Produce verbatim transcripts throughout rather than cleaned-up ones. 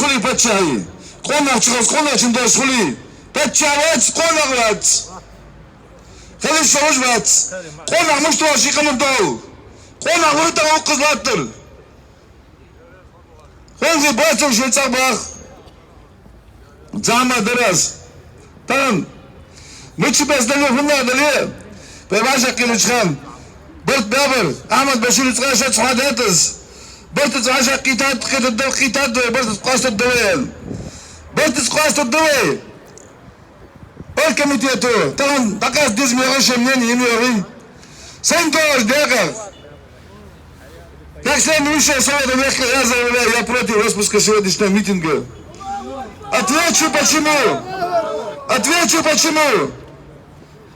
хуле паччахьи. Къонахчун хоза, къонахчун дош хуле. Паччахь вац, къонах вац. Хила йиш йолаш вац. Къонах мишта вола ший къаман тӀа? Къонах вуй тӀаккха укхаза латтар. Хьанзе бацал шоай цӀагӀа бах. Зама дар аз. Тахан мичча беса дале, хӀанз дале, вай вӀашагӀкхийтача хана барт баьбар. Ахьмад-Башира цкъа шаца хьадеттас. Барт цкъа шаккхийтад, кхетад, кхийтад вай, барт къоастаргда вай. Барт къоастаргда вай. Оргкомитето тахан дӀакъаста деза мегаш шоай мнени, йима йоагӀий. Сайна тоъаш декъа. Как члены Высшего Совета Верховного Азербайджана, я против распуска сегодняшнего митинга. Отвечу почему. Отвечу почему.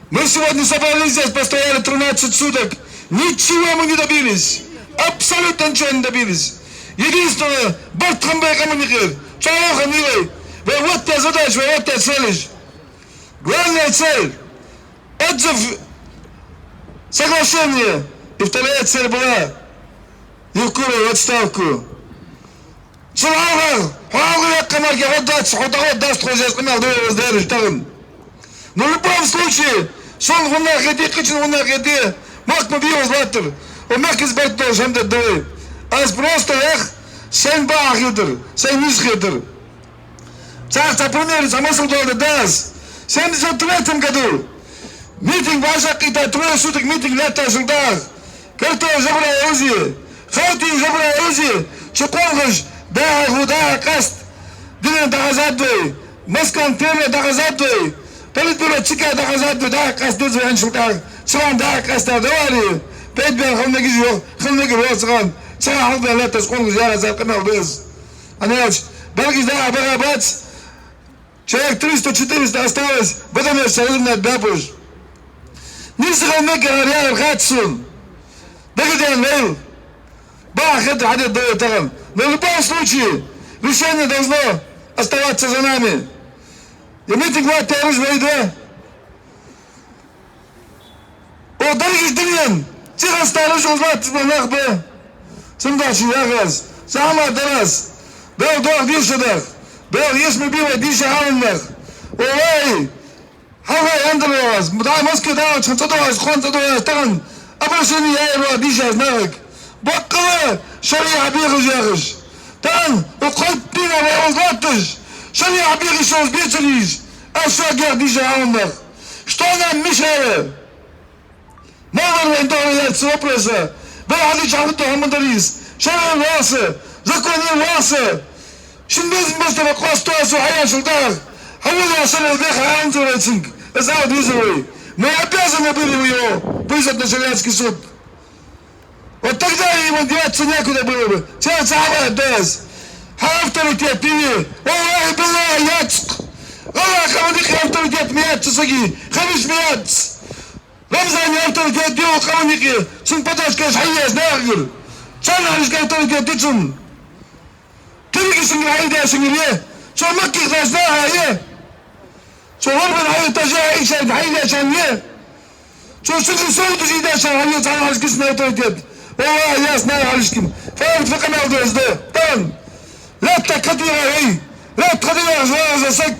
Мы сегодня собрались здесь, постояли тринадцать суток. Ничего мы не добились. Абсолютно ничего не добились. Единственное, барт хиннаб вай къаман юкъера. Чо йоах хиннай вай? Вай оттаяь задача, вай оттаяь целаш. Главная цель — отзыв соглашения. И вторая цель была Евкурова в отставку. Цул хьалха, хьо хьалха яьккха мара хьо дац, хьо дӀахо дац тхо зез къамаьл дувлаш дерриш тахан. Но в любом случае, сона хӀанз хетий, кхычунна хӀанз хетий, мохк ма бий из латтар. Укх мехка из барт долаш хӀама дергда вай. Аз просто ях, сайна бакъахьа хетар, сайна нийса хетар. Цхьа, цхьа пример, цхьа масал доаладергда аз. В семьдесят третьем году митинг вӀашагӀкхийтта, трое суток митинг лаьттачул тӀехьагӀа, картоф жабра узи, ховти жабра узи, чу къонахаш дӀа-хьа ху, дӀа-хьа къаста, дунен дӀахазад вай, Москван Кремле дӀахазад вай, политбюро ЦК дӀахазад вай, дӀа-хьа къаста деза вай аьнначул тӀехьагӀа, цхьан дӀа-хьа къаста давари, пӀелг бен хила мегаш йоах, хила мегаш йоах цхьан, цхьа хьалха лаьттача къонахаша яхар къамаьл да из. ХӀанз белгаш дӀа-хьа баха бац, человек триста-четыреста осталось, бадамеш ца хӀилнад баьпуж. Нийса хила мегаргьяр яхар хац сона. Дагадеана вайл. Бакъахьа хетар хьадергда вай тахан. Но в любом случае, решение должно оставаться за нами. Е митинг латтараш вай да. О, дерригаш дунен, цӀихеза стараш уж латташ бола нах ба. Цудухьа шоана ях аз, зама дар аз. Даьла дохаде шо дах. Даьла еш ма бий вай дийша хьалха нах. О, вай! Хьалха яндале аз. ДӀа Москве дӀаваьлча хана цӀадоагӀаш, кхоана цӀадоагӀаш, тахан обращени яьяр вай дийша нахага. Баккъала шариӀат хьабехаш яхаш. Тахан укх кхойтта дийнахьа вай укхаза латташ, шариӀат хьабеха йиш йолаш бецар уж. Аз шуга ях дийша хьалха нах. Что нам мешало? Мала вар вайна тӀехьа яц цу вопроса. Вай хьалхашка хьалхатоха хӀама дар из. ШариӀат валса, закон валса. Шун безам бац тара къоастаду аз хьаяьнначул тӀехьагӀа. Хьавола шариӀат веха хьаьнза вай цунга. Из ала дезар вай. Мы обязаны были его вызвать на шариатский суд. Вот тогда ему деваться некуда было бы. Цел цхьа хӀама да аз. Хьа авторитет дийна. Валлахьи, биллахьи, яц-кх. Валлахьи, къаман юкъе авторитет ма яц цу сага. Хилар ма яц. Рамзана авторитет дий укх къаман юкъе, цун поддержкаш хьаеш нахагара. Царна хьалхашка авторитет дий цун. Тилги шунгара хьайийташ шунгара я. Цо Макках даш наха я. Цо гӀурбан хьайийташ я, Ӏийшайна хьайийташ я. Цо шунгара совдаш ийдаш я, хьайийташ царна хьалхашка цун авторитет. Валлахьи, яц наха хьалхашка. Фард фу къамаьл деш да. Тан. Лаьтта кхы дийгӀа вай. Лаьтта кхы дийгӀа вай, вай саг.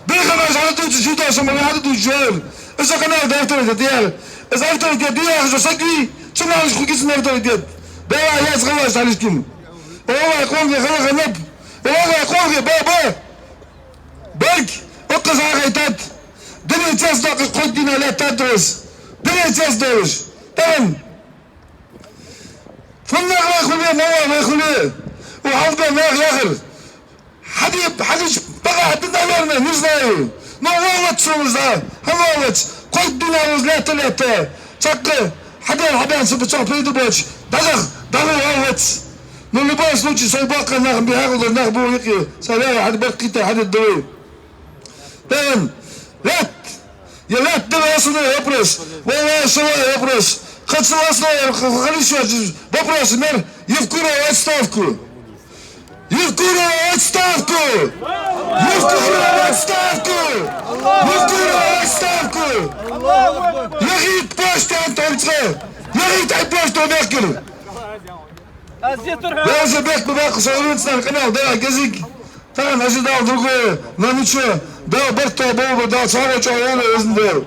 Бегамаш хьадувцаш, ши дош ма хьадувцаш вай. Из къамаьл да авторитет яр. Из авторитет дийгӀа саг вий, цунна хьалхашка хургья цун авторитет. Бала яц гӀалаш хьалхашка. О, вай къонахий хала ханаб. О, вай къонахий баба. Бег, укхаза хьахайтад. Дунен цецдаккха кхойтта дийнахьа лаьттад из. Дунен цецдолаш. Тахан. ФуннагӀа вай хуле, мала вай хуле. Укх хьалха бе нах яхар. Хьаде, хьадича бакъахьа да, наверное, не знаю. Но валлац сона из, хӀана валлац? Кхойтта дийнахьа из лаьтта-лаьтта. Цхьаккха хьабаьнна, хьабаьнна са бицох пайда боацаш. ДӀадах, дӀагӀо валлац. Но в любом случае, сай боккха нах, бихьагӀа дар нах ба юкъе. Сай ваьгӀа хьаде барт кхийтта хьадергда вай. Тахан лаьтта, е лаьтта да основной вопрос, валлахӀи, шоллагӀа вопрос. Кхы цул основной, кхы, кхы хьалхашка вопрос мара Евкурова в отставку. Евкурова в отставку! Евкурова в отставку! Евкурова в отставку! ЯхӀийта пошта хьа тӀом цкъа! ЯхӀийта хьай пошта мехкара! Аз е турхьа. Вай уже бехк ма баккха, со венцнан къамаьл дара кӀезига. Тахан ожидал другое, но ничего. Дала барт тӀа болба, Дала цхьа чӀоагӀа йойла, Везан Даьла.